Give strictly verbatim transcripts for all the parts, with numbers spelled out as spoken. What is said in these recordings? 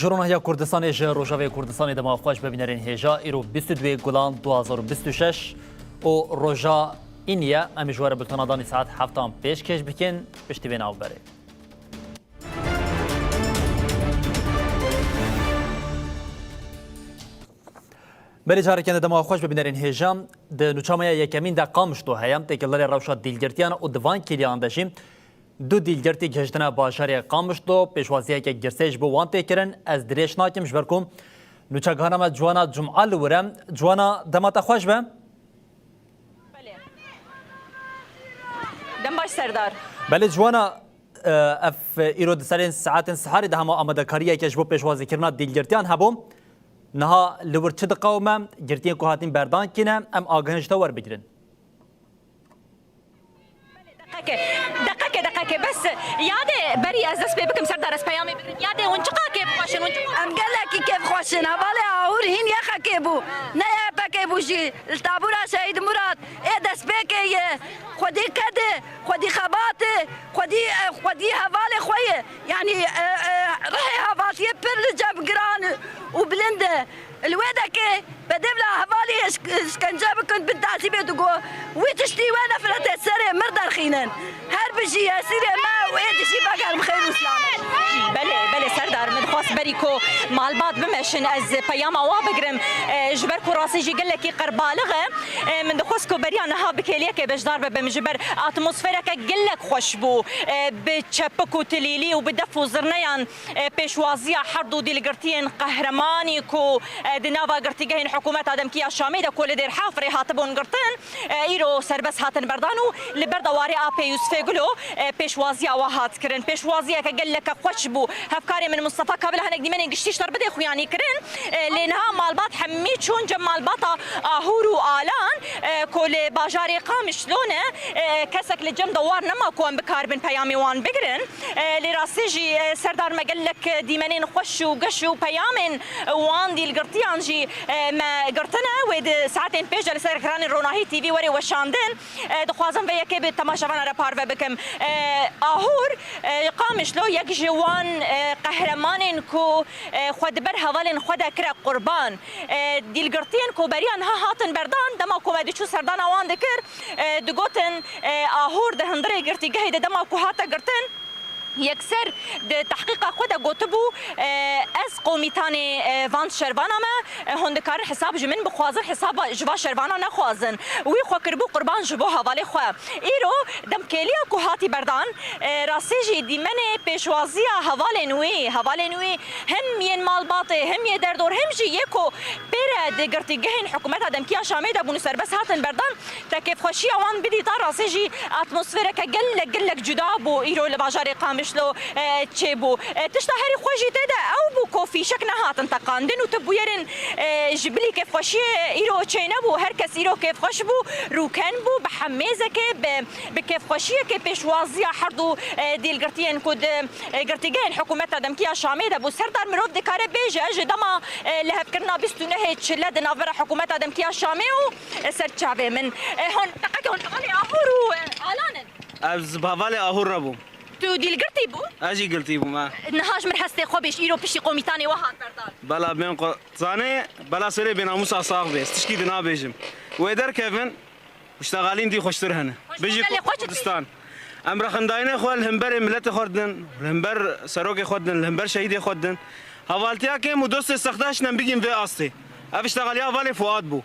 Ji Ronahiya Kurdistanê, ji Rojavê Kurdistanê dema xweş be bînerên hêja. Îro bîst û duyê Gulan du hazar û bîst û şeş û roja înî ye. Em ê ji we re bultena danî saet heftan pêşkêş bikin. Piştî vê navberê. Belê, careke din dema xweş be bînerên hêja. Di nûça me ya yekemîn de Qamişlo heye, têkildarê rewşa dîlgirtiyan û di van kêliyan de jî du dîlgirtî gihiştine bajarê Qamişlo, pêşwaziyeke girsê ji bo wan tê kirin. Ez dirêj nakim ji ber ku nûçegihana me Ciwana Cuma li wir e. Ciwana, dema te xweş be. Belê. Dem baş Serdar. Belê Ciwana, e, ev îro di serên saetên siharê de hema amadekariyeke ji bo pêşwazîkirina dîlgirtiyan hebû. Niha li wir çi diqewime? Girtiyên ku hatîn berdan kî ne? Em agahiyên ji te werbigirin. Deqeke, deqeke, deqeke, bes yadê berî ez dest pê bikim, Serdar, ez peyamê bigrim. Yadê hûn çiqa kêfxweş in, hûn çiqa Em gelekî kêfxweş in. Hevalê Ahûr hîn yexekê bû. Ne YPKê bû jî. Li tabûra Şehîd Murat. Ê destpêkê ye. Xwedî ked e, xwedî xebat e, xwedî, e, xwedî hevalê xwe ye. Yanî, e, e, rihê hevaltiyê pir li cem giran û bilind e. Li wê dekê bedevla hevalî şk-, şkence bikin bin tazîbê digo. Wî tiştî wê nefretê serê mir derxînin. Her bijî esîrê me û ê dijî veger bi xêr û silamet. Belê, belê Serdar, min dixwest berî ku malbat bimeşin ez peyama wa bigrim. E, ji ber ku rastî jî gelekî qerbalix e. E, min dixwest ku beriya niha bi kêliyekê beşdar bibim ji ber atmosfereke gelek xweş bû. E, bi çepik û tilîlî û bi def û zirneyan, e, pêşwaziya her du dîlgirtiyên qehremanî ku, e, di nava girtîgehên hikûmeta demkî ya Şamê de ku li Dêrhafirê hatibûn girtin, e, îro serbest hatin berdan û li ber de warê apê Yûsfê Gulo, e, pêşwaziya wa hat kirin. Pêşwaziyeke geleke xweş bû. Hevkarê min Mustafa Kabila hinek dîmenên giştî ji te re bidê xuyanî kirin. E, lê niha malbat hemî çûn cem malbata Ahûr û Alan, e, ku li bajarê Qamişlo ne, e, kesek li cem de war nema ku em bikaribin peyamê wan bigirin. E, lê rastî jî, e, Serdar, me gelek dîmenên xweş û geş û peyamên wan dîlgirtiyan jî, e, me girtine. Wê di saetên pêş de li ser ekranên Ronahî T V were weşandin. E, dixwazim vê yekê bi temaşevana re parve bikim. E, Ahûr, e, Qamişlo yek ji wan, e, qehremanên ku, e, xwe di ber hevalên xwe de kire qurban. E, dîlgirtiyên ku beriya niha hatin berdan, dema ku me diçû serdana wan dikir, e, digotin, e, Ahûr di hundirê girtîgehê de dema ku hate girtin, yekser di tehqîqa xwe de gotibû, e, ez komîtanê, e, van şervana me, e, hûn dikarin hesab ji min bixwazin, hesaba ji va şervana nexwazin. Wî xwe kiribû qurban ji bo hevalê xwe. Îro demkêliya ku hatî berdan, e, rastî jî dîmenê pêşwaziya hevalên wî, hevalên wî hem yên malbatê, hem yê derdor, hem jî yê ku pê re di girtîgehên hikûmeta demkî ya Şamê de bûn û serbest hatin berdan, te kêfxweşiya wan bidîta, rastî jî atmosfereke gelek, gelek cuda bû îro li bajarê Qamişlo, e, çêbû. E, tişta herî xweş jî tê de ew bû ku fîşek nehatin teqandin û tu bûyerên, e, ji bilî kêfxweşiyê îro çênebû. Her kes îro kêfxweş bû, rûken bû, bi hemêzekê, bi, bi kêfxweşiyekê pêşwaziya her du, e, dîlgirtiyên ku di, e, girtîgehên hikûmeta demkî ya Şamê de bû. Serdar, mirov dikare bêje, ji dema, e, lihevkirina bîst û nehê çile di navbera hikûmeta demkî ya Şamê û, e, ser çavê min. E, hûn, deqeke hûn hevalê Ahûr û, e, Alan in? Ez bi hevalê Ahûr re bûm. Tu dîlgirtî bû? Ez jî girtî bûm, e. Niha ji min hestê xwe bêj, îro piştî komîtanê we hat berdan. Bela bên qo-, zanê, bela serê bênamûsa sax bê, ez tiştî di nabêjim. Wê derkevin, piştegalîn dî xweştir hene. Xweştir Bijî gelê xwe çi Kurdistan. Em rexindayînê xwe li hemberê miletê xwe didin, li hember serokê xwe didin, li hember şehîdê xwe didin. Hevaltiya kêm û dostê sexdaş nem bigîn vê astê. Ev piştegaliya hevalê Fuad bû.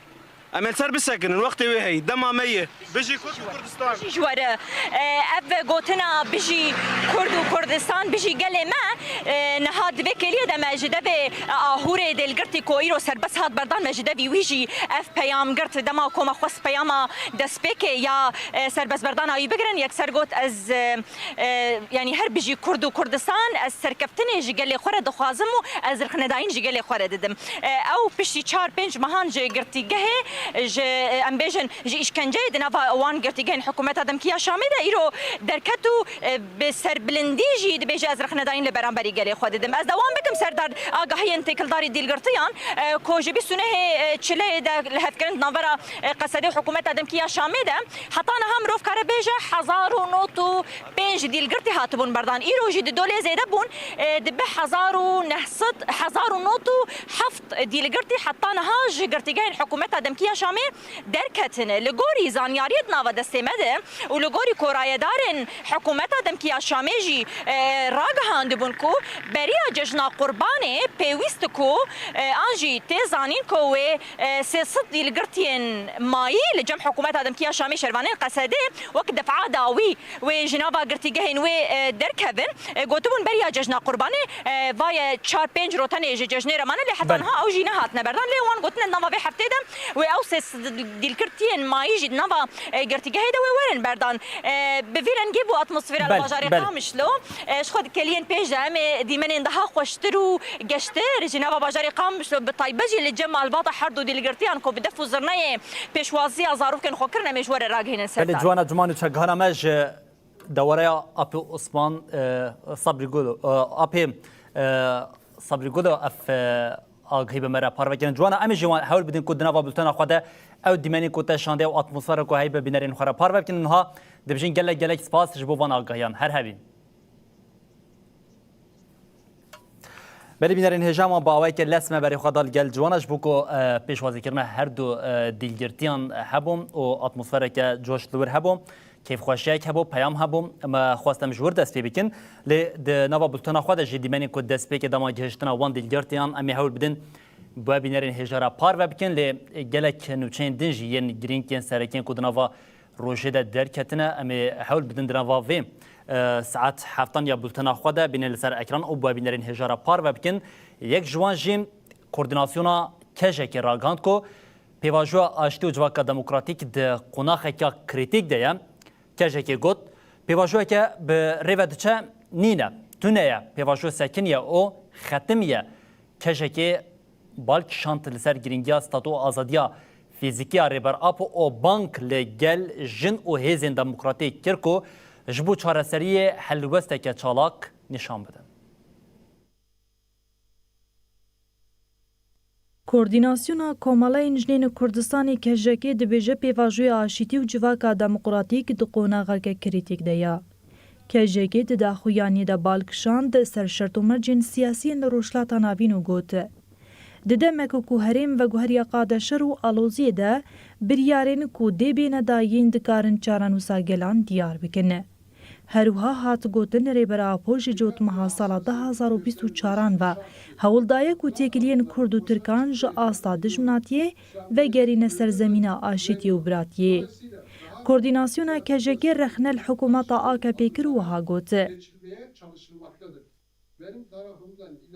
Em ê li ser bisekinin, wextê wê heyî. Dema me ye. Bijî Kurd û Kurdistan. Ji we re, e, ev gotina bijî Kurd û Kurdistan, bijî gelê me, e, niha di vê kêliyê de me ji devê Ahûrê dêlgirtî ku îro serbest hat berdan, me ji devî wî jî ev peyam girt. Dema ku me xwest peyama destpêkê ya, e, serbestberdana wî bigirin, yekser got, ez, e, e, yanî her bijî Kurd û Kurdistan, ez serkeftinê ji gelê xwe re dixwazim û ez rixnedayîn ji gelê xwe re didim. E, ew piştî çar pênc mehan ji girtîgehê Ji, e, em bêjin, ji îşkenceyê di nava wan girtîgehên hikûmeta demkî ya Şamê de îro derket û, e, bi serbilindî jî dibêje, ez rexnedanî li beramberî gelê xwe didim. Ez dewam bikim, Serdar, agahiyên têkildarî dîlgirtiyan, e, ku ji bîst û nehê, e, çileyê de li hevkirin di navbera, e, Qesedê û hikûmeta demkî ya Şamê de heta niha mirov kare bêje hezar û nod û pênc dîlgirtî hatibûn berdan. Îro jî di dolê zêde bûn, e, dibe hezar û neh sed, hezar û nod û heft dîlgirtî heta niha ji girtîgehên hikûmeta demkî ya Şamê derketine. Li gorî zanyariyê di nava destê me de û li gorî ku rayedarên hikûmeta demkî ya Şamê jî, e, ragihandibûn ku beriya cejna Qurbanê pêwîst ku, e, an jî tê zanîn ku wê, e, sê sed dîlgirtiyên mayî li cem hikûmeta demkî ya Şamê şervanên Qesedê wek defa dawî wê ji nava girtîgehên wê, e, derkevin. E, gotibûn beriya cejna Qurbanê, e, va ye çar pênc roj tenê ji cejnê re mane, lê heta Belê. niha ew jî nehatine berdan. Lê wan gotine di nava vê heftê de wê ew sê sed dîlgirtiyên mayî jî di nava, e, girtîgehê de wê werin berdan. E, bi vî rengî bû atmosfera li Belê, bajarê belê. Qamişlo. E, ji xwe di keliyên pêş de em ê dîmenên daha xweştir û geştir ji nava bajarê Qamişlo, bi taybet jî li cem malbata her du dîlgirtiyan ku bi def û zirneyê pêşwaziya zarokên xwe kirin, em ê ji we re ragihînin. Belê, Serdar. Ciwana Ciman û çekgihana me ji Dewareya Apê Osman, e, Sabrî Gulo, e, Apê, e, Sabrî Gulo ev, e, agahî bi me re parve kirin. Ciwana, em ê jî wan hewl bidin ku di nava bultena xwe de ew dîmenên ku te şandiye û atmosfera ku heye bi bînerên xwe re parve bikin. Niha dibêjin gelek gelek spas ji bo van agahiyan. Her hebî. Belê bînerên hêja, me bi awayeke lez me berê xwe da li gel Ciwana, ji bo ku, e, pêşwazîkirina her du, e, dîlgirtiyan hebû û atmosfereke coş li wir hebû, kêfxweşiyek hebû, peyam hebû. Me xwest em ji wir dest pê bikin. Lê di nava bultena xwe de jî dîmenên ku destpêkê dema gihiştina wan dîlgirtiyan em ê hewl bidin bi we bînerên hêja re parve bikin. Lê gelek nûçeyên din jî yên girîng yên serekiyên ku di nava rojê de derketine. Em ê hewl bidin di nava vê, e, saet heftan ya bultena xwe de bînin li ser ekran û bi we bînerên hêja re parve bikin. Yek ji wan jî Koordînasyona K J K'ê ragihand ku pêvajoya aştî û civaka demokratîk di qonaxeke krîtîk de ye. K J K'ê got, pêvajoyeke bi rê ve diçe nîne, tune ye, pêvajo sekin ye û xetim ye. K J K'ê bal kişand li ser girîngiya statû û azadiya fîzîkî ya Rêber Apo û bang li gel jin û hêzên demokratîk kir ku ji bo çareseriyê helwesteke çalak nîşan bidin. Koordînasyona Komeleyên Jinên Kurdistanê, K J K, dibêje pêvajoya aşîtî û civaka demokratîk di qonaxeke krîtîk de ye. K J K di daxuyaniyê de bal kişand ser şert û mercên siyasî yên li Rojhilata Navîn û got, di demeke ku herêm veguheriya qada şer û aloziyê de biryarên ku dê bêne dayîn dikarin çarenûsa gelan diyar bikin. Her wiha hat gotin, Rêber Apo ji cotmeha sala du hazar û bîst û çaran ve hewl daye ku têkiliyên Kurd û Tirkan ji asta dijminatiyê vegerîne ser zemîna aşîtiyê û biratiyê. Koordînasyona K J K rexne li hikûmeta A K P kir û wiha got,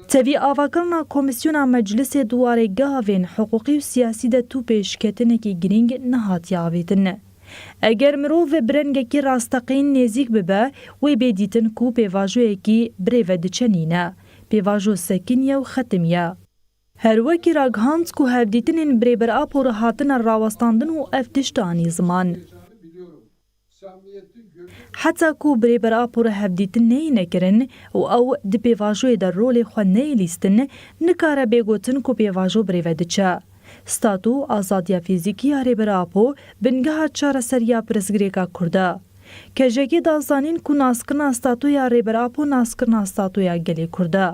Tevî avakirina Komîsyona Meclisê di warê gavên hiqûqî û siyasî de tu pêşketinekî girîng nehatiye avêtin. Eger mirov bi rengekî rasteqîn nêzîk bibe, wê bê dîtin ku pêvajoyekî bi rê ve diçe nîne. Pêvajo sekin ye û xetim ye. Her wekî ragihand ku hevdîtinên bi Rêber Apo re hatine rawestandin û ev tişt anî ziman. Heta ku bi Rêber Apo re hevdîtin neyîne kirin û ew di pêvajoyê de rolê xwe neyê lîstin, nikare bê gotin ku pêvajo bi rê ve diçe. Statû, azadiya fîzîkî ya Rêber Apo bingeha çareseriya pirsgirêka Kurd e. K J K da zanîn ku naskirina statûya Rêber Apo naskirina statûya gelê Kurd e.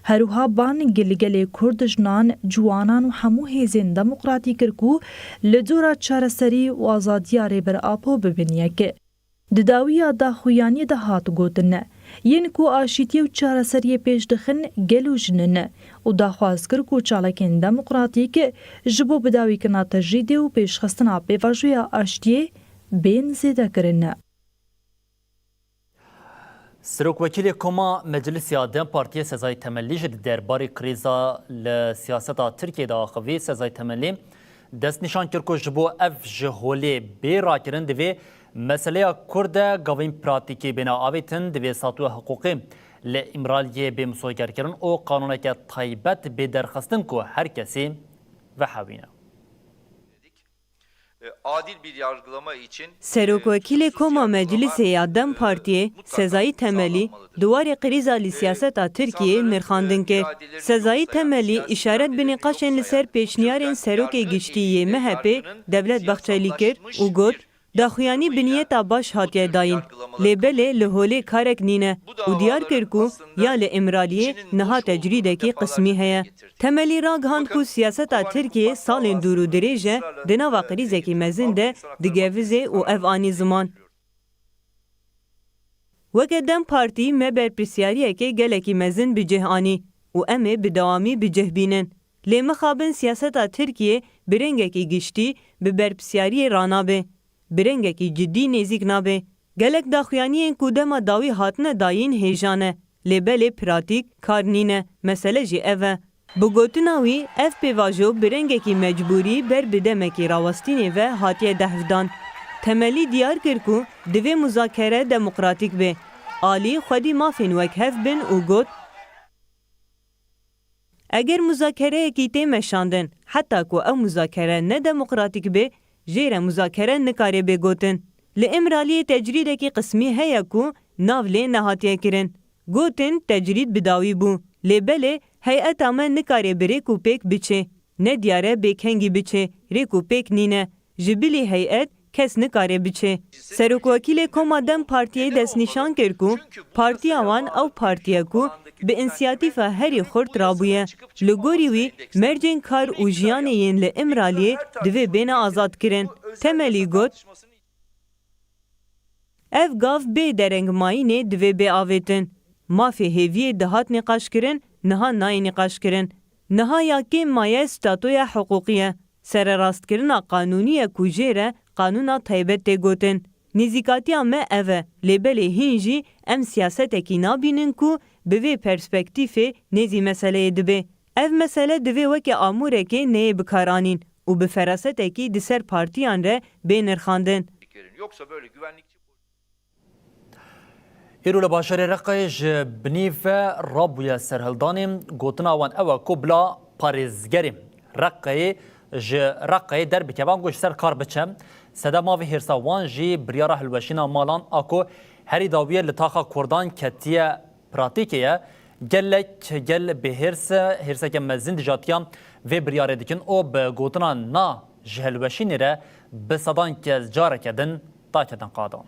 Her wiha bang li gelê Kurd, jinan, ciwanan û hemû hêzên demokratî kir ku li dora çareserî û azadiya Rêber Apo bibin yek. Di dawiya daxuyaniyê de hat gotin, yên ku aşîtiyê û çareseriyê pêş dixin gel û jin in û daxwaz kir ku çalakên demokratîk ji bo bidawîkirina tecrîdê û pêşxistina pêvajoya aştiyê bên zêdekirin. Serokwekîlê Koma Meclisiya dem Partiyê Sezai Temelî jî di derbarê krîza li siyaseta Tirkiyê de axivî. Sezai Temelî destnîşan kir ku ji bo ev ji holê bê rakirin, divê meseleya Kurd de gavên pratîkî bêne avêtin, divê statûya hiqûqî li Îmraliyê bê misogerkirin û qanûneke taybet bê derxistin ku her kesî vehewîne. Adil bir yargılama için Serokwekîlê Koma Meclisê ya DEM Partiyê Sezai Temelî di warê krîza li siyaseta Tirkiyeyê nirxandin kir. Sezai Temelî îşaret bi nîqaşên li ser pêşniyarên Serokê Giştî yê M H P Devlet Bahçelî kir û got, daxuyanî bi niyeta baş hatiye dayîn. Lê belê li holê karek nîne û diyar kir ku ya li Îmraliyê niha tecrîdekî qismî heye. Temelî ragihand ku siyaseta Tirkiyê salên dûr û dirêj e di nava krîzekî mezin de digevizê û ev anî ziman. Weke DEM Partî me berpirsiyariyekê gelekî mezin bi cih anî û em ê bi dewamî bi cih bînin. Lê mixabin siyaseta Tirkiyê bi rengekî giştî bi berpirsiyariyê ranabe. Bi rengekî cidî nêzîk nabe. Gelek daxuyaniyên ku dema dawî hatine dayîn hêja ne, lê belê pratîk kar nîne. Mesele jî ev e. Bi gotina wî, ev pêvajo bi rengekî mecbûrî ber bi demekî rawestînê ve hatiye dehvdan. Temelî diyar kir ku divê muzakere demokratîk be. Alî xwedî mafên wekhev bin û got, eger muzakereyekî tê meşandin, heta ku ew muzakere ne demokratîk be, jê re muzakere nikare bê gotin. Li Îmraliyê tecrîdekî qismî heye ku nav lê nehatiye kirin. Gotin tecrîd bi dawî bû. Lê belê heyeta me nikare bi rêk û pêk biçe. Ne diyar e bê kengî biçe, rêk û pêk nîne. Ji bilî heyet kes nikare biçe. Serokwekîlê Koma DEM Partiyê destnîşan kir ku partiya wan ew partiye ku bi însiyatîfa herî xurt rabûye. Li gorî wî mercên kar û jiyanê yên li Îmraliyê divê bêne azadkirin. Temelî got, ev gav bê derengmayînê divê bê avêtin. Mafê hêviyê dihat nîqaşkirin, niha nayê nîqaşkirin. Niha ya kêm maye statoya hiqûqî ye. Sererastkirina qanûnî ye ku jê re qanûna taybet tê gotin. Nêzîkatiya me ev e, lê belê hîn jî em siyasetekî nabînin ku bi vê perspektîfê nêzî meseleyê dibe. Ev mesele divê weke amûrekê neyê bikaranîn û bi ferasetekî di ser partiyan re bê nirxandin. Yoksa böyle güvenlikçi Îro li bajarê Reqayê ji binî ve rabûye serhildanê. Gotina wan ew e ku bila parêzgerê Reqayê ji Reqayê derbikeve ango ji ser kar biçe. Sedema vê hêrsa wan jî biryara hilweşîna malan a ku herî dawiyê li taxa Kurdan ketiye pratîkê ye. Gelek gel bi hêrs e, hêrseke mezin dijatiya vê biryarê dikin û bi gotina na ji hilweşînê re bi sedan kes careke din daketin qadan.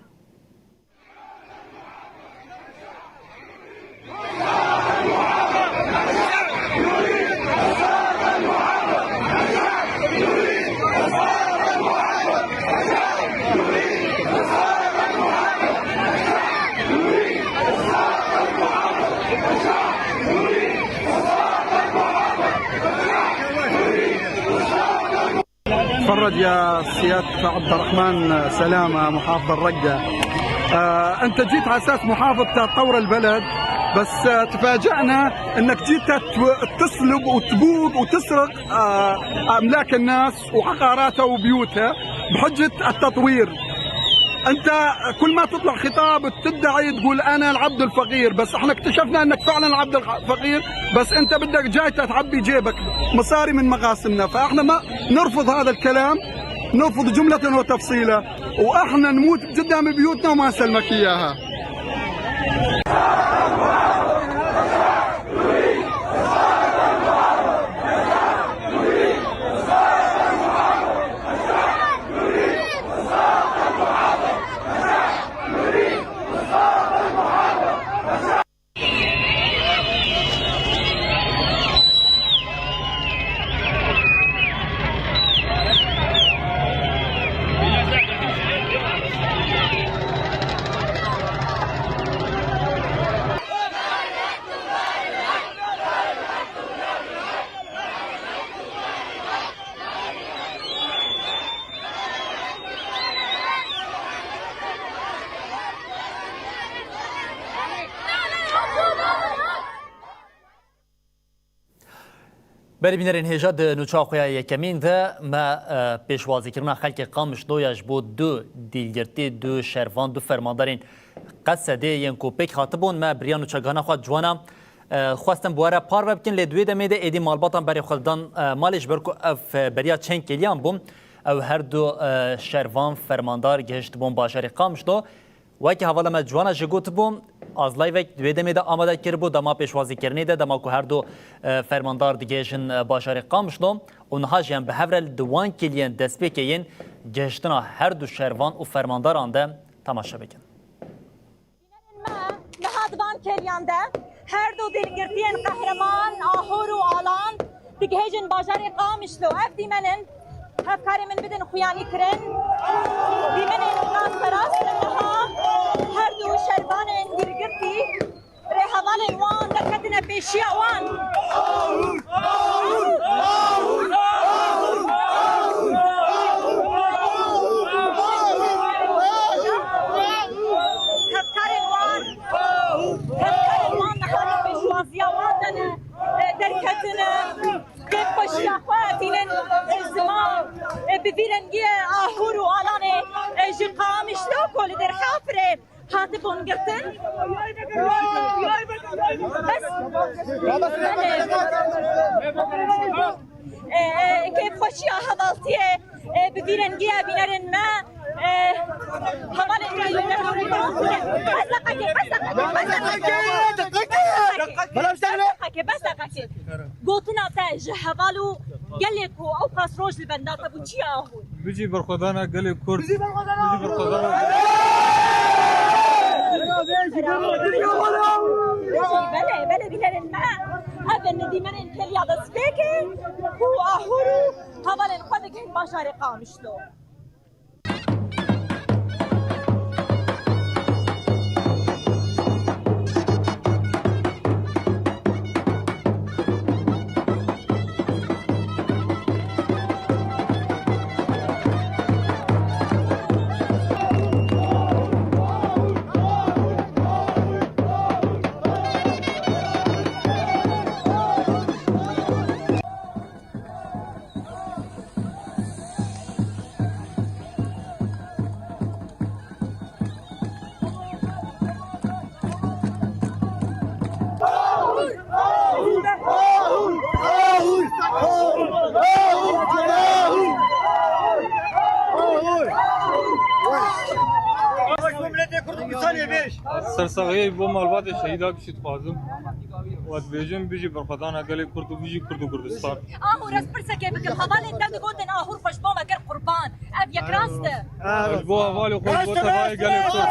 تفرج يا سيادة عبد الرحمن سلامة، محافظ الرقة. آه، أنت جيت على أساس محافظة تطور البلد، بس، آه، تفاجأنا أنك جيت تسلب وتبوظ وتسرق، آه، أملاك الناس وعقاراتها وبيوتها بحجة التطوير. أنت كل ما تطلع خطاب تدعي تقول: "أنا العبد الفقير"، بس احنا اكتشفنا أنك فعلًا العبد الفقير، بس أنت بدك جاي تعبي جيبك مصاري من مقاسمنا، فاحنا ما نرفض هذا الكلام، نرفض جملة وتفصيلا، واحنا نموت قدام بيوتنا وما نسلمك اياها. Berî bînerên hêja, di nûça xwe ya yekemîn de me, e, pêşwazîkirina xelkê Qamişloya ji bo du dîlgirtî, du şervan, du fermandarên Qesedê yên ku pêk hatibûn, me bi riya nûçegihana xwe ciwana, e, xwestin bi we re parve bikin, lê di wê demê de êdî malbatan berê xwe didan, e, malê, ji ber ku ev, e, beriya çend kêliyan bû. Ew her du, e, şervan fermandar gihiştibûn bajarê Qamişlo. Wekî hevala me Ciwana jî gotibû, Azlayvek di wê demê de amade kiribû, dema pêşwazîkirinê de, dema ku her du, e, fermandar digihêjin, e, bajarê Qamişlo û niha jî em bi hev re li di wan kêliyên destpêkê yên gihiştina her du şervan û fermandaran de temaşe bikin. Me niha di van kêliyan de her du dîlgirtiyên qehreman Ahûr û Alan digihêjin bajarê Qamişlo. Ev dîmen in, hevkarê min bidin xuyanîkirin. Dîmenên rast be rast in niha. Her du şervanên dîlgirtî rêhevalên wan derketine pêşiya wan. Hevkarên wan, hevkarên wan niha li pêşwaziya wan de ne, e, derketine. Kêfxweşiya xwe tînin, e, ziman, e, bi vî rengiyê Ahûr û Alanê, e, ji Qamişlo ku li Dêrxafirê hatibûn girtin. Bes. Belê. E, e, kêfxweşiya hevaltiyê, e, bi vî rengî ye bînerên me, e, hevalên me. Bes deqekê, bes deqekê, bes deqekê. Bes deqekê, bes deqekê. Gotina te ji heval û gelê ku ew qas roj li benda te bû, çi ye Ahûr? Bijî berxwedana gelê Kurd. Bijî berxwedana gelê Kurd. Bijî, belê, belê, bînerên me. Ev in dîmenên kêliya destpêkê ku Ahûr û hevalên xwe digihên bajarê Qamişlo. Sersaxiyê bo malbatê şehîda gişî dixwazim. Û ez dibêjim, bijî berxwedana gelê Kurd û bijî Kurd û Kurdistan. Ahûr, ez pirsekê bikim. Hevalên te digotin Ahûr xwe ji bo me kir qurban. Ev yek rast e. Ez bo hevalê xwe ji bo tevayê gelê Kurd.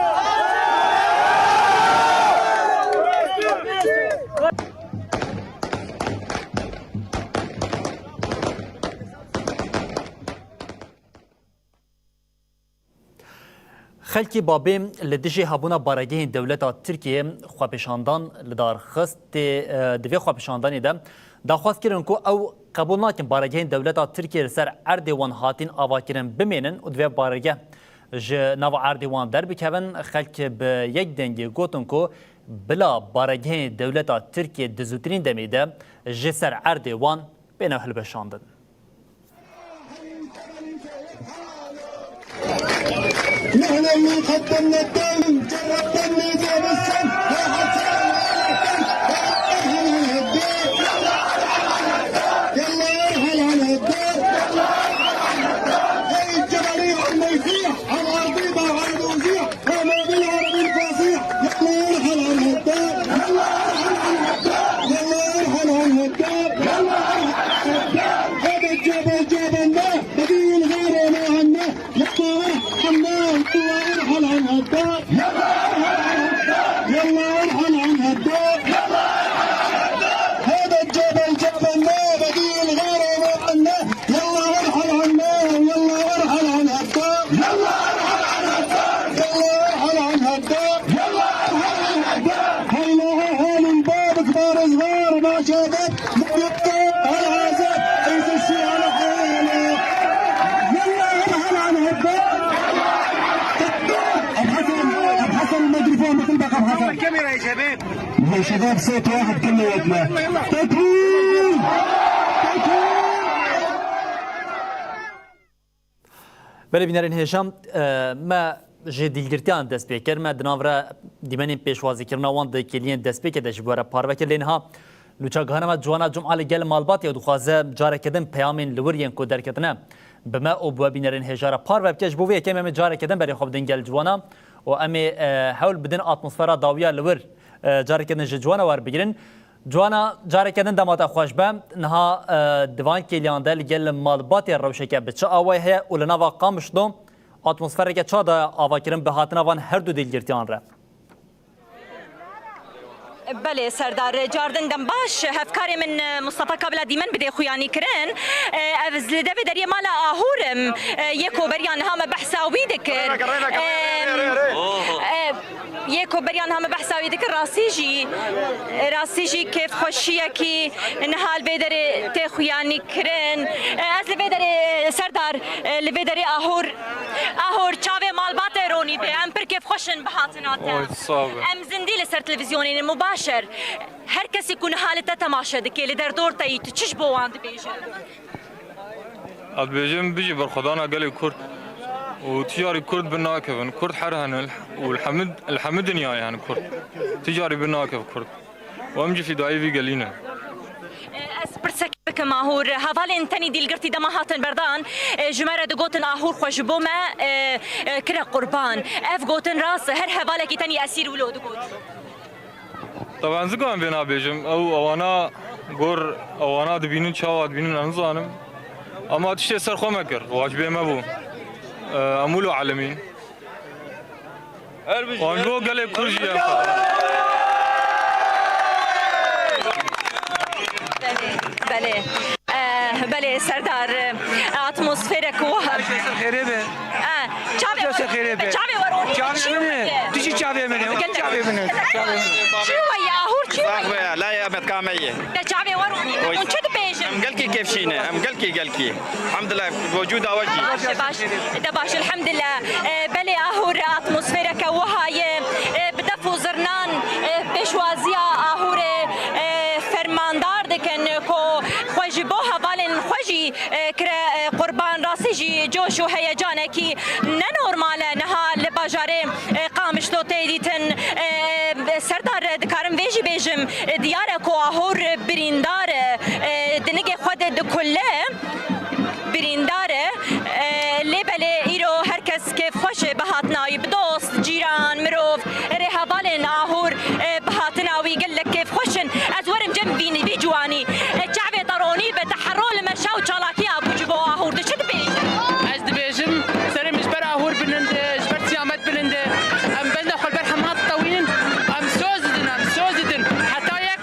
Xelkê Babê li dijî hebûna baregehên dewleta Tirkiyê xwepêşandan li dar xist. Tê, e, di vê xwepêşandanê de daxwaz kirin ku ew qebûl nakin baregehên dewleta Tirkiyê li ser erdê wan hatîn avakirin bimênin û divê baregeh ji nava erdê wan derbikevin. Xelk bi yek dengê gotin ku bila baregehên dewleta Tirkiyê di zûtirîn demê de ji ser erdê wan bêne hilweşandin. نحن اللي قدمنا الدم، جربنا الميزان والسم. يا حسن، يا حسن، يا حسن، يلا ارحل عن هالدار. هاي الجبلية عم يصيح، عم أرضي بعد وزيح. أنا بالعرب الفصيح، يلا ارحل عن هالدار. يلا ارحل عن هالدار. يلا ارحل عن هالدار. هذا الجبل جبلنا، بديل الغيرة ما عنا. يلا ارحل عنا، يلا ارحل عن هالدار. يلا ارحل عن هالدار. يلا ارحل عن هالدار. هذا الجبل جبلنا، بديل الغيرة ما عنا. يلا ارحل عنا، يلا ارحل عن هالدار. يلا ارحل عن هالدار. يلا ارحل عن هالدار. يلا ارحل عن هالدار. هاي لها حال الباب كبار صغار ما شافت. ما يبقى هالعذاب. عيش الشي على حالك. يلا ارحل عن هالدار. أبو حسن، أبو حسن الميكروفون بطلبك أبو حسن. الكاميرا يا شباب. يا شباب صوت واحد كلياتنا. تكبير. تكبير. Belê bînerên hêja, e, me ji dîlgirtiyan dest pê kir. Me di nav re dîmenên pêşwazîkirina wan di kêliyên destpêkê de ji bo re parve kir. Lê niha nûçegihana me Ciwana Cuma li gel malbatê û dixwaze careke din peyamên li wir yên ku derketine bi me û bi we bînerên hêja re parve bike. Ji bo vê yekê em ê careke din berê xwe bidin gel ciwana û em ê, e, hewl bidin atmosfera dawiya li wir, e, careke din ji ciwana werbigirin. Ciwana, careke din dema te xweş be. Niha, e, di van kêliyan de li gel malbatê rewşeke bi çi awayî heye û li nava Qamişlo atmosfereke çawa daye avakirin bi hatina van her du dîlgirtiyan re? Belê Serdar, cardin dem baş. Hevkarê min, e, Mustafa Kabila dîmen bi dê xuyanî kirin. E, ev li devê deriyê mala Ahûr im. E, yê ku beriya niha me behsa wî dikir. Rêveke, rêveke, rê, rê, rê, rê. Em, e, yê ku beriya niha me behsa wî dikir, rastî jî, rastî jî kêfxweşiyekî niha li vê derê tê xuyanî kirin. E, ez li vê derê, Serdar, e, li vê derê Ahûr, Ahûr çavê malbatê ronî be. Em pir kêfxweş in bi hatina te. Oy, sağ be. Em zindî li ser televîzyonê ne, mubaşer. Her kesî ku niha li te temaşe dike, li derdor te yî, tu çi ji bo wan dibêje? Ez dibêjim, bijî berxwedana gelê Kurd. Û tu carî Kurd bi nakevin. Kurd her hene û li hemî, li hemî dinyayê hene Kurd. Tu carî bi nakev Kurd. Û em jî fîdayî vî gelî ne. Ez pirsek bikim Ahûr. Hevalên tenî dîlgirtî dema hatin berdan, e, ji me re digotin Ahûr xwe ji bo me, e, e, kire qurban. Ev gotin rast e, her hevalekî tenî esîr wilo digot. Taban zika em vê nabêjim. Ew ewana gor ewana dibînin, çawa dibînin, ez nizanim. Ama tiştê ser xwe me kir. Wacibê me bû. E, em wilo elemîn. Wan ji bo gelê Kurd jî em xwe. Belê, belê. Eh, belê Serdar, eh, atmosferek wiha. Ser xêrê be. Eh, çavê Ser xêrê be. Çavê we ronî. Çavê min e. Tu jî çavê min e. Gelek. Çavê min e. Çavê min e. Çi we ye, Ahûr çi we ye? Sax be, la ye, Ahmet Kame ye. Te çavê we ronî. Oy, hûn çi dibêjin? Em gelkî kevşî ne, em gelkî, gelkî. Elhamdulillah, wecûda we jî. Baş e, baş. De baş, elhamdulillah. E, belê Ahûr atmosfereke wiha ye. E, bi def û zirnan, e, pêşwaziya Ahûrê, e, fermandar dikin ku xwe ji bo hevalên xwe jî, e, kire, e, qurban. Rastî jî coş û heyecanekî nenormal e niha li bajarê, e, Qamişlo tê dîtin. E, Serdar, dikarim vê jî bêjim, e, diyar e ku Ahûr birîndar e, e, dinigê xwe de dikule. Birîndar e. E, lê belê îro her kes kêfxweş e bi hatina wî, bi dost, cîran, mirov, rêhevalên Ahûr, e, bi hatina wî gelek kêfxweş in. Ez werim cem vî, vî ciwanî. E, çavê te ronî be, te hero li meşa û çalakiya bû ji bo Ahûr. Tu çi dibêjî? Ez dibêjim, serê min ji ber Ahûr bilind e, ji ber Siyamet bilind e. Em bejna xwe li ber hema ditewînin. Em soz didin, em soz didin. Heta yek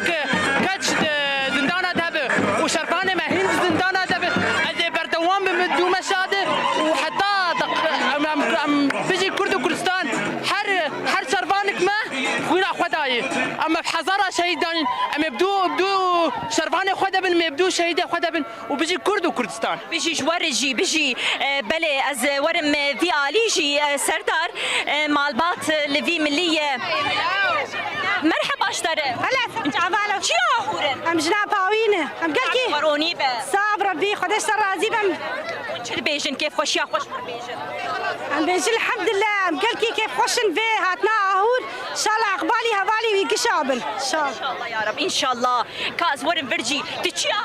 keç di zindana de be û şervanê me hîn di zindana de be, ez ê berdewam bim, dû meşa de û heta deq-, em, em, em bijî Kurd û Kurdistan. Her, her şervanik me xwîna xwe dayê. Em bi hezara şehîd danîn. Em ê bi dû, bi dû şervanê xwe de bin, em ê bi dû şehîdê xwe de bin. Û bijî Kurd û Kurdistan. Bijî ji we re jî, bijî, e, belê ez, e, werim, e, vî alî jî, e, Serdar, e, malbat, e, li vî milî ye. Merheba ji te re. Hele, çavala. Çi Ahûr in? Em jina pawî ne. Em gelkî. Çavê we ronî be. Sax Rebbî, Xwedê ser razî be. Hûn çi dibêjin, kêfxweşiya xwe ji xwe bêjin. Em bêjin elhamdulillah, em gelkî kêfxweş in vê hatina Ahûr. Şala iqbalî hevalî wî gişa bin. Şal. İnşallah ya Rab, inşallah. Ka ez werim vir jî. Tu çi ya?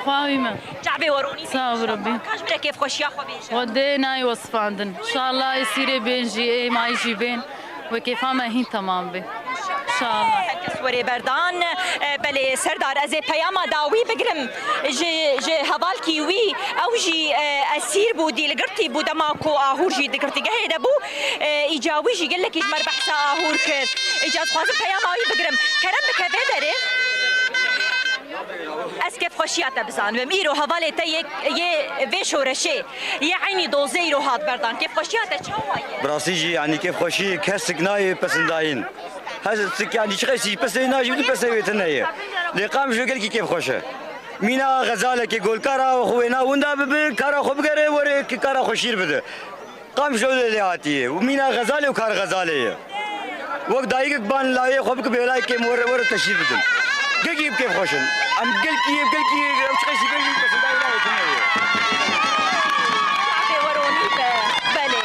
Xwawî me. Çavê we ronî. Sağ ol Rebbî. Ka ji min re kêfxweşiya xwe bêje. Xwedê nayê wesifandin. Şala ê sîrê bên jî, ê mayî jî bên. Wê kêfa me hîn temam bê. Şala. Her kes werê berdan. E, belê Serdar, ez ê peyama dawî bigirim. Ji, ji hevalkî wî, ew jî, e, esîr bû, dîlgirtî bû, dema ku Ahûr jî di girtîgehê de bû. E, îca wî jî gelekî ji me re behsa Ahûr kir. Îca dixwazim peyama wî bigirim. Kerem bike vê derê. Ez kêfxweşiya te bizanibim. Îro hevalê te yê, yê vê şoreşê, yê eynî dozê îro hat berdan. Kêfxweşiya te çawa ye? Bi rastî jî, yanî kêfxweşî kesik nayê pesindayîn. Hez tik, yanî çiqasî pesê najî tu pesê wê tune ye. Lê Qamişlo gelkî kêfxweş e. Mîna xezalekê gol kara xwe wêna winda bibe, kara xwe bigere, were ki kara xwe şîr bide. Qamişlo lê, lê hatiye. Û mîna xezalê û kar xezalê ye. Wek dayikek ban layê xwe bike bê layekê min were, were te şîr bidim. Gelkî bi kêf xweş in. Em gelkî, gelkî, ew çiqasî gelkî pesindayî nayê tune ye. Çavê we ronî be. Belê.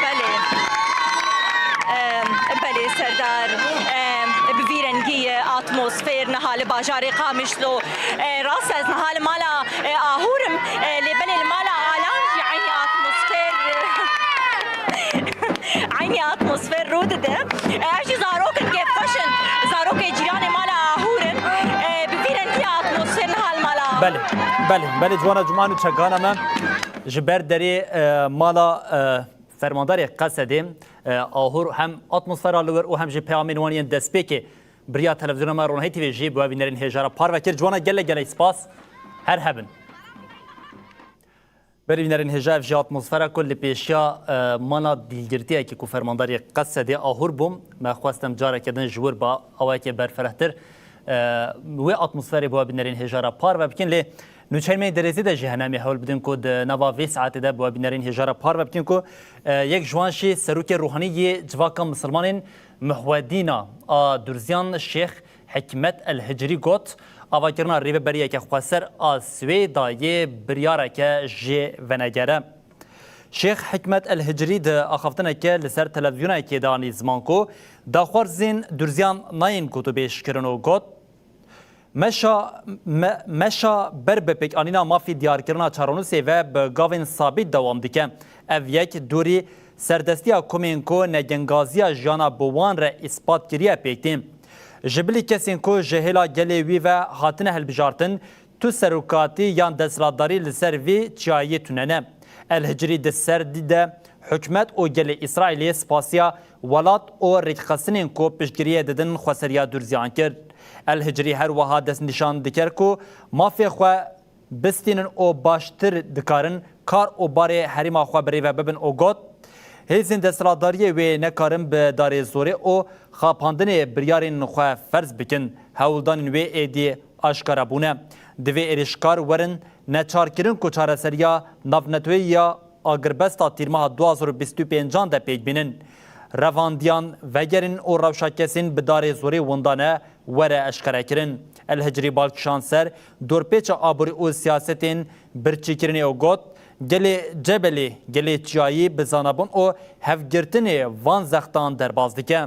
Belê. Em, belê Serdar. Em, bi vî rengî ye atmosfer niha li bajarê Qamişlo. E, rast ez niha li mala, e, Ahûr im. E, lê belê li mala Ala Yê atmosfer rû dide. Ev jî zarok in kêfxweş in. Zarokê cîranê mala Ahûr in. E, bi vî rengî atmosfer niha li mala Ahûr. Belê, belê, belê, Ciwana Cuma û çekana me ji ber derê, e, mala, e, fermandarê Qesedê, e, Ahûr hem atmosfera li wir û hem jî peyamên wan yên destpêkê bi riya televizyona me Ronahî T V jî bi we bînerên hêja re parve kir. Ciwana gelek gelek spas. Her hebin. Berî bînerên hêja, ev jî atmosfera ku li pêşiya, e, mala dîlgirtiyekî ku fermandarê Qesedê Ahûr bû, me xwest em careke din ji wir ba awayekê berfirehtir, e, wê atmosferê bo bînerên hêja re parve bikin. Lê nûçeyên me yên derêzî de jî hene em ê hewl bidin ku di nava vê saetê de bo bînerên hêja re parve bikin ku, e, yek ji wan jî serokê ruhanî yê civaka misilmanên Muhwedîna a Durziyan Şêx Hikmet El Hicrî got, avakirina rêveberiyeke xweser a Swêda yê biryareke jê venegere. Şêx Hikmet El Hicrî di axaftineke li ser televizyonekê de anî ziman ku daxwazên Durziyan nayên gotûbêjkirin û got, Meşa, me, meşa ber bi pêkanîna mafî diyarkirina çarenûsê ve bi gavên sabît dewam dike. Ev yek dûrî serdestiya komên ku negengaziya jiyana bi wan re îspat kiriye pêk tê. Ji bilî kesên ku ji hêla gelê wî ve hatine hilbijartin, tu serokatî yan desthilatdarî li ser vî çiyayî tune ne. El Hicrî di ser dî de hikûmet û gelê Îsraîlê spasiya welat û rêkxistinên ku piştgiriyê didin xweseriya Durziyan kir. El Hicrî her wiha destnîşan dikir ku mafê xwe bistînin û baştir dikarin kar û barê herêma xwe bi rê ve bibin û got, Hêzên desthilatdariyê wê nekarin bi darê zorê û xapandinê biryarên xwe ferz bikin. Hewldanên wê êdî aşkara bûne. Divê êrîşkar werin neçarkirin ku çareseriya navneteweyî ya agirbesta tîrmeha du hazar û bîst û pêncan de pêk bînin. Revandiyan vegerin û rewşa kesên bi darê zorê winda ne were eşkerekirin. El Hicrî bal kişand ser dorpêça aborî û siyasetên birçîkirinê û got, Gelê Cebelê, gelê çiyayî bi zanabûn û hevgirtinê van zextan derbas dike.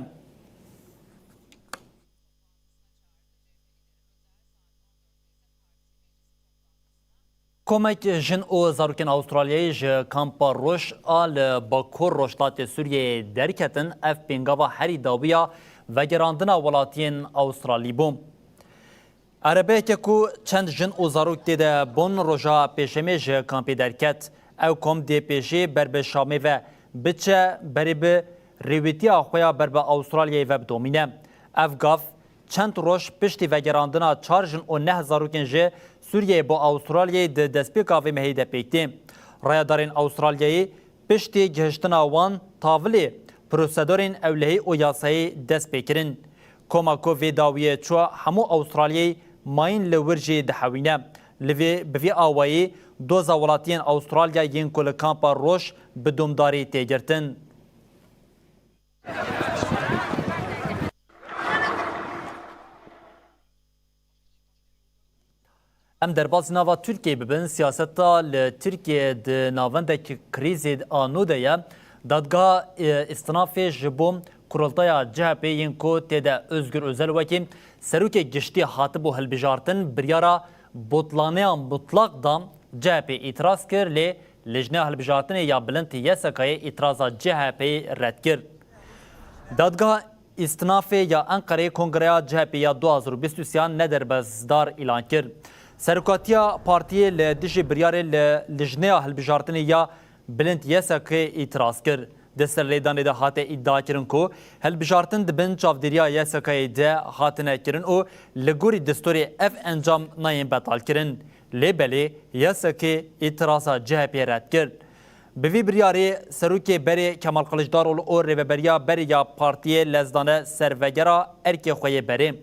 Komek jin û zarokên Awistralyayê ji kampa Roj a li bakur rojhilatê Sûriyeyê derketin, ev pêngava herî dawî ya vegerandina welatiyên Awistralî bû. Erebeyeke ku çend jin û zarok tê de bûn, roja Pêşemê ji kampê derket. Ew kom dê pêşî ber bi Şamê ve biçe, berê bi rêwîtiya xwe ya ber bi Awistralyayê ve bidomîne. Ev gav çend roj piştî vegerandina çar jin û neh zarokên ji Sûriyeyê bo Awistralyayê di destpêka vê mehê de pêk tê. Rayedarên Awistralyayê piştî gihiştina wan tavilê prosedorên ewlehî û yasayê dest pê kirin. Koma ku vê dawiyê çû hemû Awistralyayê mayîn li wir jî dihewîne. Li vê, bi vî awayî doza welatiyên Awistralya yên ku li kampa Roj bi domdarî tê girtin. Em derbasî nava Tirkiyeyê bibin. Siyaseta li Tirkiyeyê di navendek krîzê a nû de ye. Dadgeha, e, Îstinafê ji bo kurultaya C H P yên ku tê de Ozgur Ozel wekî serokê giştî hatibû hilbijartin, biryara botlaneya mutlaq da C H P îtiraz kir, lê Lijneya Hilbijartinê ya Bilind Y S K'yê îtiraza C H P'yê red kir. Dadgeha Îstinafê ya Enqereyê Kongreya C H P ya du hazar û bîst û sê ne derbasdar îlan kir. Serokatiya partiyê li dijî biryarê li Lijneya Hilbijartinê ya Bilind Y S K'ê îtiraz kir. Di serlêdanê de hate îdiakirin ku hilbijartin di bin çavdêriya Y S K'ê de hatine kirin û li gorî destûrê ev encam nayên betalkirin. Lê belê Y S K îtiraza C H P'yê red kir. Bi vî biryarê serokê berê Kemal Kiliçdaroglu û rêveberiya berê ya partiyê lezdane ser vegera erkê xwe yê berê.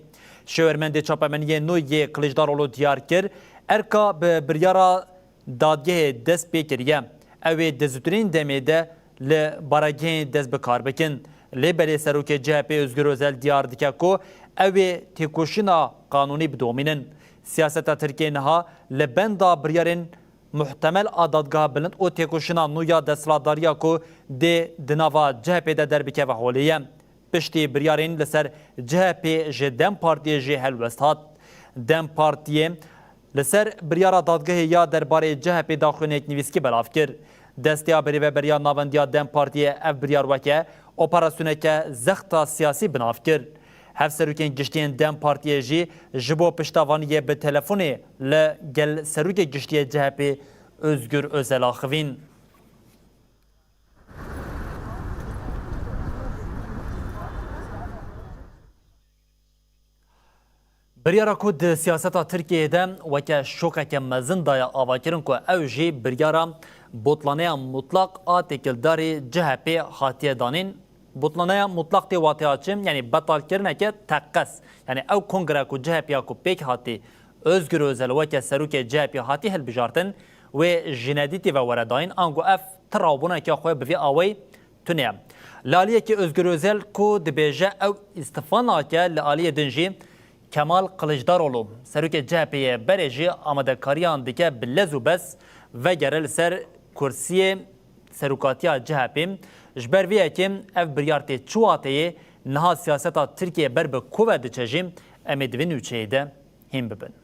Şêwirmendê çapemeniyê nû yê Kiliçdaroglu diyar kir, erka bi biryara dadgehê dest pê kiriye. Ew ê di zûtirîn demê de li baregehên dest bi kar bikin. Lê belê serokê C H P Ozgur Ozel diyar dike ku ew ê têkoşîna qanûnî bidomînin. Siyaseta Tirkiyê niha li benda biryarên muhtemel a Dadgeha Bilind û têkoşîna nû ya desthilatdariya ku dê di nava C H P de derbikeve holê ye. Piştî biryarên li ser C H P ji DEM Partiyê jî helwest hat. DEM Partiyê li ser biryara dadgehê ya derbarê C H P daxuyaniyek nivîskî belav kir. Desteya Birêveberiya Navendiya DEM Partiyê ev biryar weke operasyoneke zexta siyasî bi nav kir. Hevserokên giştî yên dem Partiyê jî ji bo piştevaniyê bi telefonê li gel serokê giştî yê C H P Özgür Özel axivîn. Biryara ku di siyaseta Tirkiyeyê de weke şokeke mezin daye avakirin ku ew jî biryara botlaneya mutlaq a têkildarî C H P hatiye danîn. Botlaneya mutlaq tê wateya çi? Yanî betalkirineke teqez. Yanî ew kongre ku C H P ya ku pêk hatî Özgür Özel weke serokê C H P hatî hilbijartin, wê ji nedîtî ve were dayîn, ango ev ti rawbûneke xwe bi vî awayî tune ye. Li aliyekî Özgür Özel ku dibêje ew îstifa nake, li aliyê din jî Kemal Kılıçdaroğlu, serokê C H P'ê berê jî amadekariyan dike bi lez û bez vegere li ser kursiyê serokatiya C H P'ê. Ji ber vê yekê ev biryar tê çi wateyê, niha siyaseta Tirkiyeyê ber bi ku ve diçe jî em ê di vê nûçeyê de hîn bibin.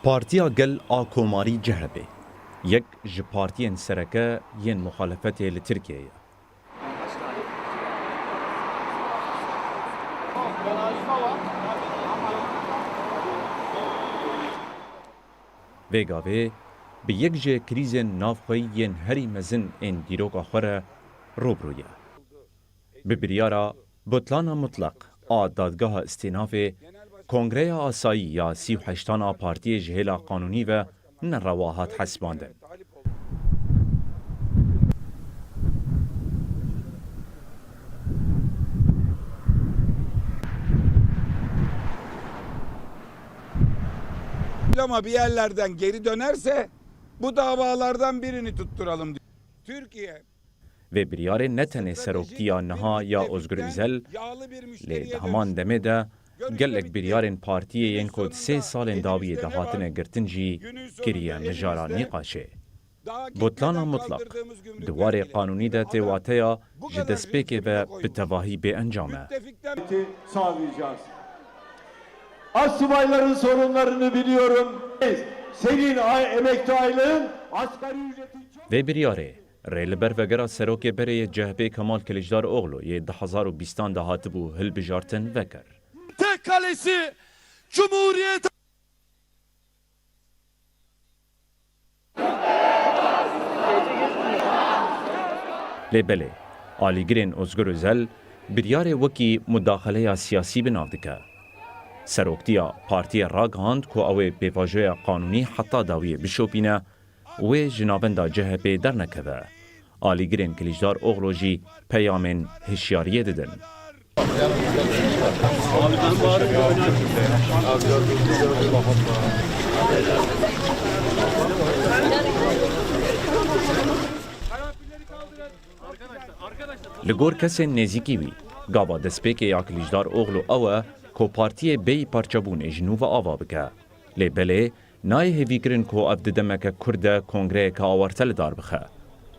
Partiya Gel a Komarî C H P yek ji partiyên sereke yên muxalefetê li Tirkiyeyê ye. Vê gavê bi yek ji krîzên navxweyî yên herî mezin ên dîroka xwe re rû bi rû ye. Bi biryara Butlana Mutlaq a Dadgeha Îstînafê, Kongreya Asayî ya sî û heştan a partiyê ji hêla qanûnî ve nerewa hat hesibandin. Ama bir yerlerden geri dönerse bu davalardan birini tutturalım diyor. Türkiye Vê biryarê ne tenê seroktiya niha ya Özgür Özel, lê di heman demê de gelek biryarên partiyê yên ku di sê salên dawiyê de hatine girtin jî kiriye mijara nîqaşê. Butlana mutlaq di warê qanûnî de tê wateya ji destpêkê ve bi tevahî bêencam e. Sağlayacağız. Astsubayların sorunlarını biliyorum. Senin ay-, emekli aylığın asgari ücreti çok Vê biryarê rê li ber vegera serokê berê yê C H P Kemal Kiliçdaroglu yê du hezar û bîstan de hatibû hilbijartin vekir. Tek kalesi Cumhuriyet Lê belê, alîgirên Ozgur Özel biryarê wekî mudaxeleya siyasî bi nav dike. Seroktiya partiyê ragihand ku ew ê pêvajoya qanûnî heta dawiyê bişopîne, wê ji navenda C H P dernekeve. Alîgirên Kiliçdaroglu jî peyamên hişyariyê didin. Li gor kesên nêzîkî wî, gava destpêkê ya Kiliçdaroglu ew e ku partiyê bêyî parçebûnê ji nû ve ava bike. Lê belê, nayê hêvîkirin ku ev di demeke kurt de kongreyeke awarte li dar bixe.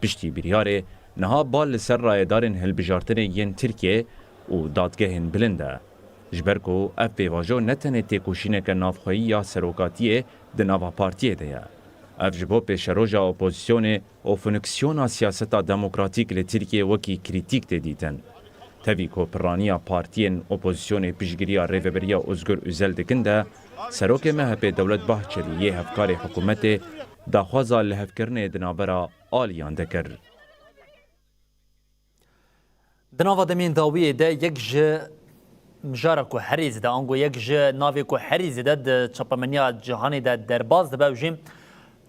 Piştî biryarê, niha bal li ser rayedarên hilbijartinê yên Tirkiyê û dadgehên bilind e. Ji ber ku ev pêvajo ne tenê têkoşîneke navxweyî ya serokatiyê di nava partiyê de ye. Ev ji bo pêşeroja opozisyonê û fonksiyona siyaseta demokratîk li Tirkiyê wekî krîtîk tê dîtin. Tevî ku pirraniya partiyên opozisyonê piştgiriya Rêveberiya Ozgur Özel dikin de, serokê M H P Dewlet Bahçelî yê hevkarê hikûmetê daxwaza lihevkirinê di navbera aliyan de kir. Di nava demên dawiyê de yek ji mijara ku herî zêde, ango yek ji navê ku herî zêde di çapemeniya cîhanê de derbas dibe, ew jî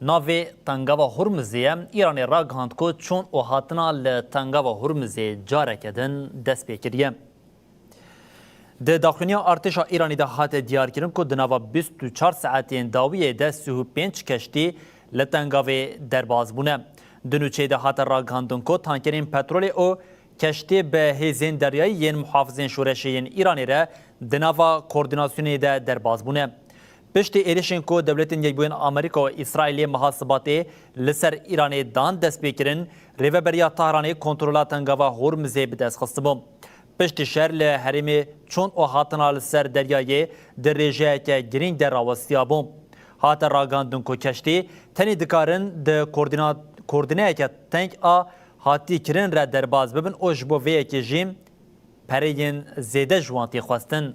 navê Tengava Hurmizê ye. Îranê ragihand ku çûn û hatina li Tengava Hurmizê careke din dest pê kiriye. Di daxuyaniya artêşa Îranê de hate diyarkirin ku di nava bîst û çar saetên dawiyê de sî û pênc keştî li Tengavê derbas bûne. Di nûçeyê de hate ragihandin ku tankerên petrolê û keştê bi hêzên deryayî yên muhafizên şoreşê yên Îranê re di nava koordînasyonê de derbas bûne. Piştî êrişên ku Dewletên Yekbûyên Amerîka û Îsraîlê meha Sibatê li ser Îranê dan destpêkirin, Rêveberiya Tehranê kontrola Tengava Hormizê bi dest xistibû. Piştî şer li herêmê çûn û hatina li ser deryayê di rêjeyeke girîng de rawestiyabû. Hate ragihandin ku keştî tenê dikarin di koordîna-, koordîneyeke teng a hatî kirin re derbas bibin û ji bo vê yekê jî pereyên zêde ji wan tê xwestin.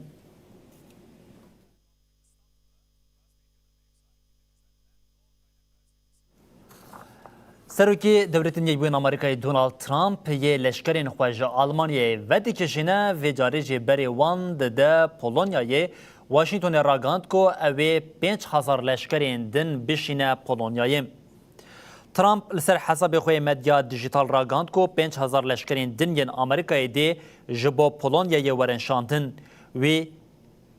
Serokê Dewletên Yekbûyên Amerîkayê Donald Trump yê leşkerên xwe ji Almanyayê vedikişîne, vê carê jî berê wan dide Polonyayê. Washingtonê ragihand ku ew ê pênc hezar leşkerên din bişîne Polonyayê. Trump li ser hesabê xwe yê medya dijîtal ragihand ku pênc hezar leşkerên din yên Amerîkayê dê ji bo Polonyayê werin şandin. Wî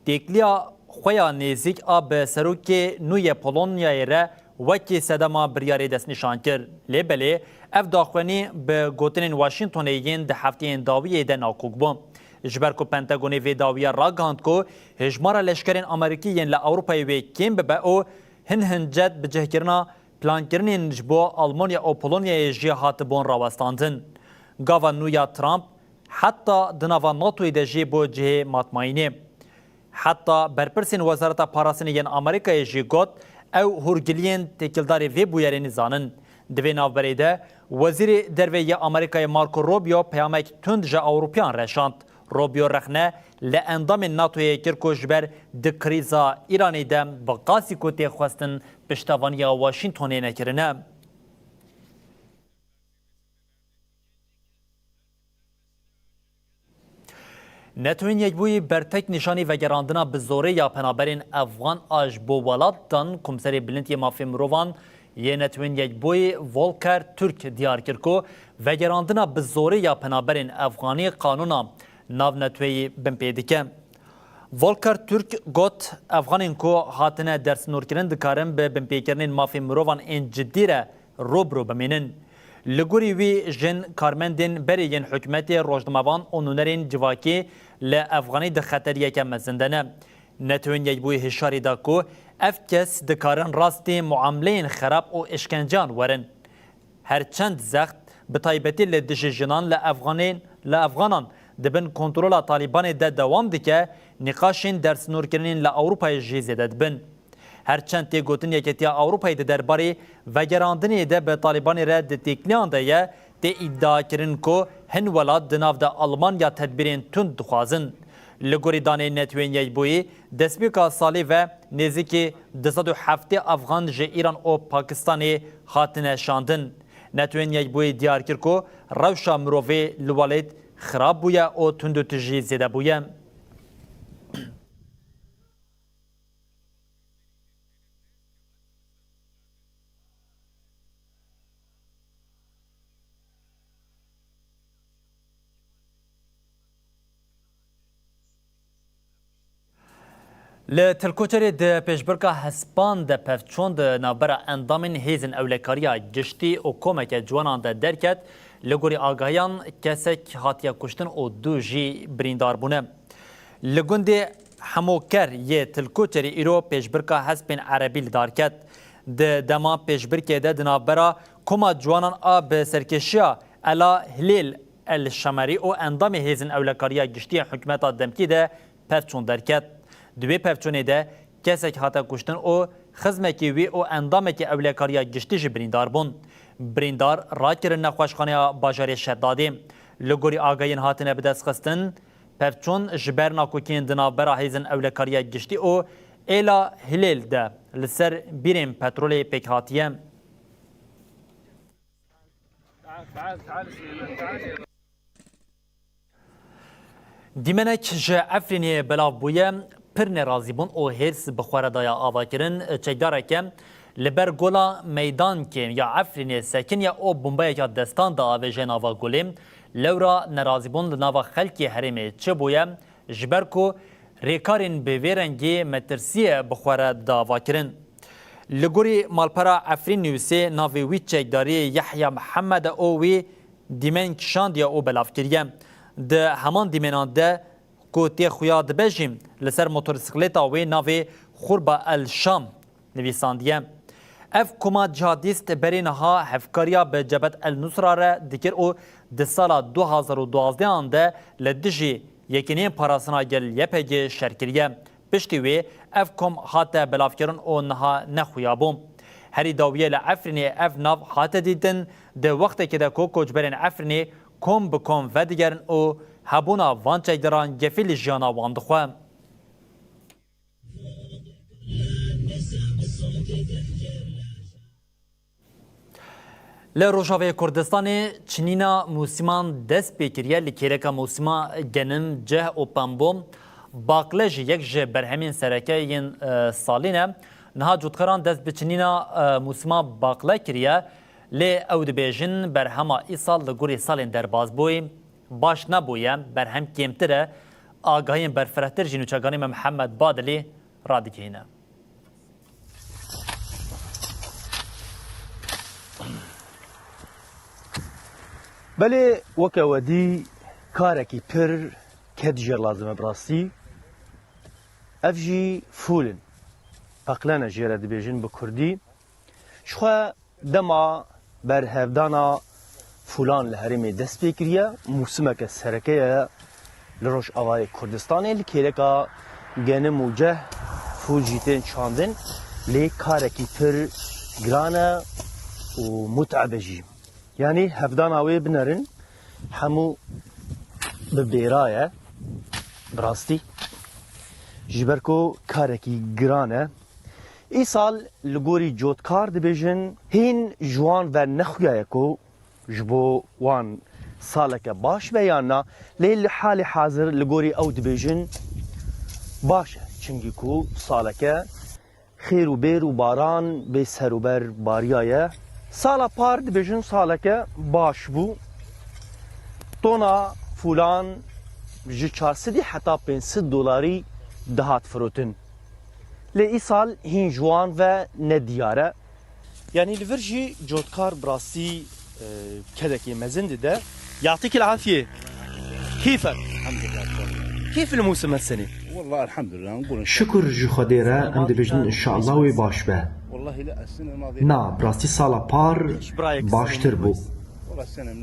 têkiliya xwe ya nêzîk a bi serokê nû yê Polonyayê re wekî sedema biryarê destnîşan kir. Lê belê ev daxuyanî bi gotinên Washingtonê yên di hefteyên dawiyê de nakok bû. Ji ber ku Pentagonê vê dawiya ragihand ku hejmara leşkerên Amerîkî yên li Ewropayê wê kêm bibe û hin hincet bicihkirina plankirinên ji bo Almanya û Polonyayê jî hatibûn rawestandin. Gava nû ya Trump heta di nava NATOyê de jî bû cihê matmayînê. Heta berpirsên Wezareta Parastinê yên Amerîkayê jî got, ew hûrgiliyên têkildarî vê bûyerê nizanin. Di vê navberê de, Wezîrê Derve yê Amerîkayê Marco Rubio peyamek tund ji Ewropiyan re şand. Rubio rexne li endamên NATOyê kir ku ji ber di krîza Îranê de bi qasî ku tê xwestin piştevaniya Washingtonê nekirine. Netewên Yekbûyî bertek nîşanî vegerandina bi zorê ya penaberên Efxan a ji bo welat dan. Komserê Bilind yê Mafê Mirovan yê Netewên Yekbûyî Volker Türk diyar kir ku vegerandina bi zorê ya penaberên Efxanî qanûna navneteweyî binpê dike. Volker Türk got, Efxanên ku hatine dersnorkirin dikarin bi binpêkirinên mafê mirovan ên cidî re rû bi rû bimînin. Li gorî wî, jin, karmendên berê yên hikûmetê, rojnamevan û nûnerên civakî li Efxanî di xeteriyeke mezin de ne. Netewên Yekbûyî hişyarî da ku ev kes dikarin rastî muamleyên xerab û îşkenceyan werin. Her çend zext, bi taybetî li dijî jinan li Efxanên, li Efxanan di bin kontrola Talîbanê de dewam dike, nîqaşên dersnorkirinên li Ewropayê jî zêde dibin. Her çend tê gotin Yeketiya Ewropayê di derbarê vegerandinê de bi Talîbanê re di têkiliyan de ye, tê îdiakirin ku hin welat di nav de Almanya tedbîrên tund dixwazin. Li gorî danê Netewên Yekbûyî, destpêka salê ve nêzîkî du sed û heftê Efxan ji Îran û Pakistanê hatine şandin. Netewên Yekbûyî diyar kir ku rewşa mirovê li welêt xirab bûye û tundûtijî zêde bûye. Li Tilkoçerê di pêşbirka hespan de pevçûn di navbera endamên hêzên ewlekariya giştî û komeke ciwanan de derket. Li gorî agahiyan kesek hatiye kuştin û du jî birîndar bûne. Li gundê Hemoker yê Tilkoçerê îro pêşbirka hespên erebî li dar ket. Di dema pêşbirkê de di navbera koma ciwanan a bi serkêşiya Ela Hilêl El Şemerî û endamê hêzên ewlekariya giştî yê hikûmeta demkî de pevçûn derket. Di wê pevçûnê de kesek hate kuştin û xizmekî wî û endamekî ewlekariya giştî jî birîndar bûn. Birîndar rakirin nexweşxaneya bajarê Şedadê. Li gorî agahiyên hatine bidestxistin, pevçûn ji ber nakokiyên di navbera hêzên ewlekariya giştî û Êla Hilêl de li ser bîrên petrolê pêk hatiye. Dîmenek ji Efrînê belav bûye, pir nerazîbûn û hêrs bi xwe re daye avakirin. Çekdareke li ber gola Meydankê ya Efrînê sekiniye û bombayeke destan diavêje nava golê. Lewra nerazîbûn li nava xelkê herêmê çêbûye, ji ber ku rêkarên bi vê rengî metirsiyê bi xwe re dava kirin. Li gorî malpera Efrîn Newsê, navê wî çekdarî Yehya Mihemed e û wî dîmen kişandiye û belav kiriye. Di heman dîmenan de ku tê xuya dibe jî, li ser motorsîklêta wê navê Xurba El Şam nivîsandiye. Ev koma cihadîst berê niha hevkariya bi Cebhet El Nusra re dikir û di sala du hazar û duwazdeh an de li dijî Yekîneyên Parastina Gel, Y P G, şer kiriye. Piştî wê ev kom hate belavkirin û niha nexuya bû. Herî dawiyê li Efrînê ev nav hate dîtin, di wextekê de ku koçberên Efrînê kom bi kom vedigerin û hebûna van çekdaran gefî li jiyana wan dixwe. Li Rojavayê Kurdistanê çinîna mûsîman dest pê kiriye, li kêleka mûsîma genim, ceh û pembo. Baqle jî yek ji berhemên sereke yên, e, salî ne. Niha cotkaran dest bi çinîna, e, mûsîma baqle kiriye, lê ew dibêjin berhema îsal li gorî salên derbasbûyî baş nebûye, berhem kêmtir e. Agahiyên berfirehtir jî nûçeganê me Mihemed Badilî radigihîne. Belê, weke we dî karekî pir ked jêr lazim e bi rastî. Ev jî fûl in. Peqlene jê re dibêjin bi kurdî. Jixwe dema berhevdana fûlan li herêmê dest pê kiriye, mûsimeke sereke ye li Rojavayê Kurdistanê, li kêleka genim û ceh fûl jî tên çandin, lê karekî pir giran e û muteb e jî. Yanî hevdana wê binerin, hemû bi bêra ye, bi rastî. Ji ber ku karekî giran e. Îsal li gorî cotkar dibêjin, hîn ji wan ve nexuyaye ku ji bo wan saleke baş be yan na, lê li halê hazir li gorî ew dibêjin baş e. Çimkî ku saleke xêr û bêr û baran bê serûber bariyaye. Sala par dibêjin saleke baş bû. Tona fûlan ji çar sedî heta pênc sed dolarî dihat firotin. Lê îsal hîn ji wan ve ne diyar e. Yanî li vir jî cotkar bi rastî, e, kedekê mezin dide. Yatikil afiye. Keyfek. Keyf li mûsim hessenî. Şukur ji Xwedê re, em dibêjin înşeallah wê baş be. Na, bi rastî sala par baştir bû.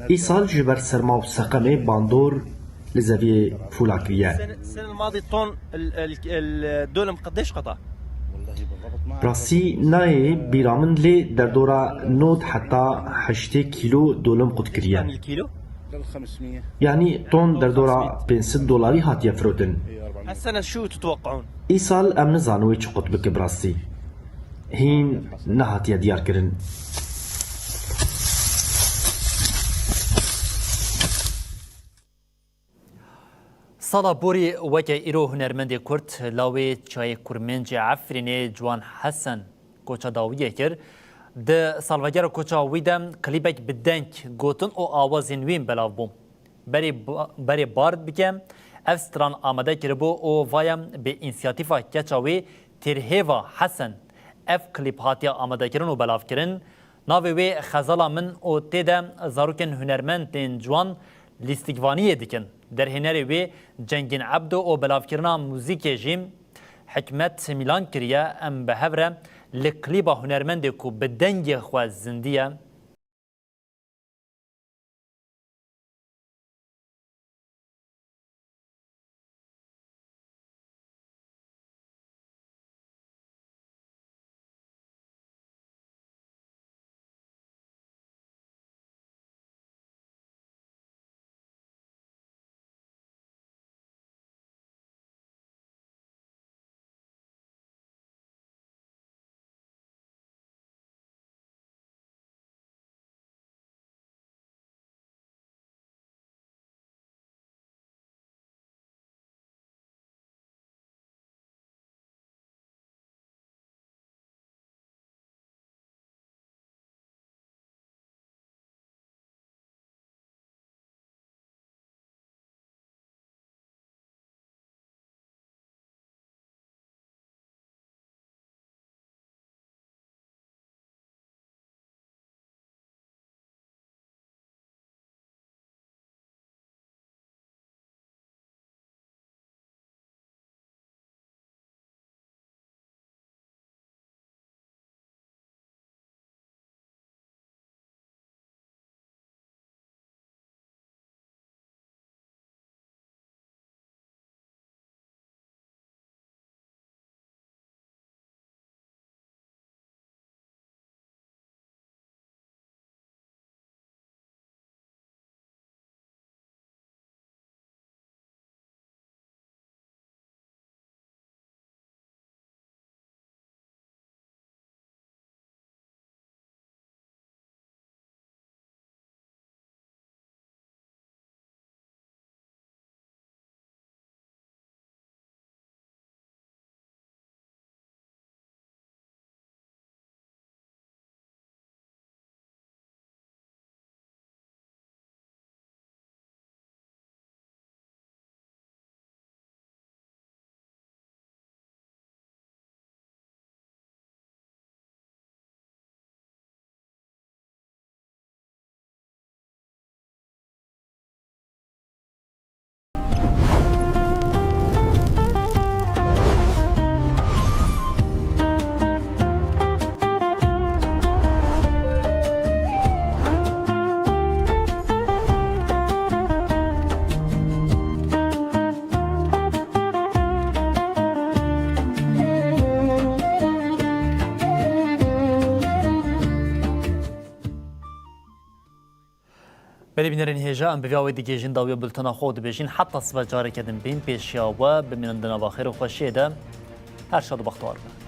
Îsal ji ber serma û seqemê bandor li zeviyê fûla kiriye. Sene, sene madî ton el, el, el, dolim qedeş qata. Rastî nayê bîra min lê derdora nod heta heştê kîlo dolim qut kiriye. Yanî ton derdora pênc sed dolarî hatiye firotin. Îsal em nizanin wê çi qut bike bi rastî. Hîn nehatiye diyarkirin. Sala borî weke îro hunermendê Kurd, lawê çiyayê Kurmêncê Efrînê Ciwan Hesen koça dawiyê kir. Di salvegera koça wî de klîbek bi deng, gotin û awazên wî belav bû. Berê ba-, berê bar bike, ev stran amade kiribû û vaye bi însiyatîfa keça wî Têrhêva Hesen ev klîp hatiye amadekirin û belavkirin. Navê wê Xezala Min û tê de zarokên hunermend tên ciwan lîstikvaniyê dikin. Derhênerê wê Cengîn Ebdo û belavkirina muzîkê jî Hikmet Mîlan kiriye. Em bi hev re li klîba hunermendê ku bi dengê xwe zindî ye, Belê bînerên hêja, em bi vîya wê digihîjin dawiya bultena xwe û dibêjin heta sibe careke din bên pêşiya we, bimînin di nava xêr û xweşiyê de. Her şad û bextewar bin.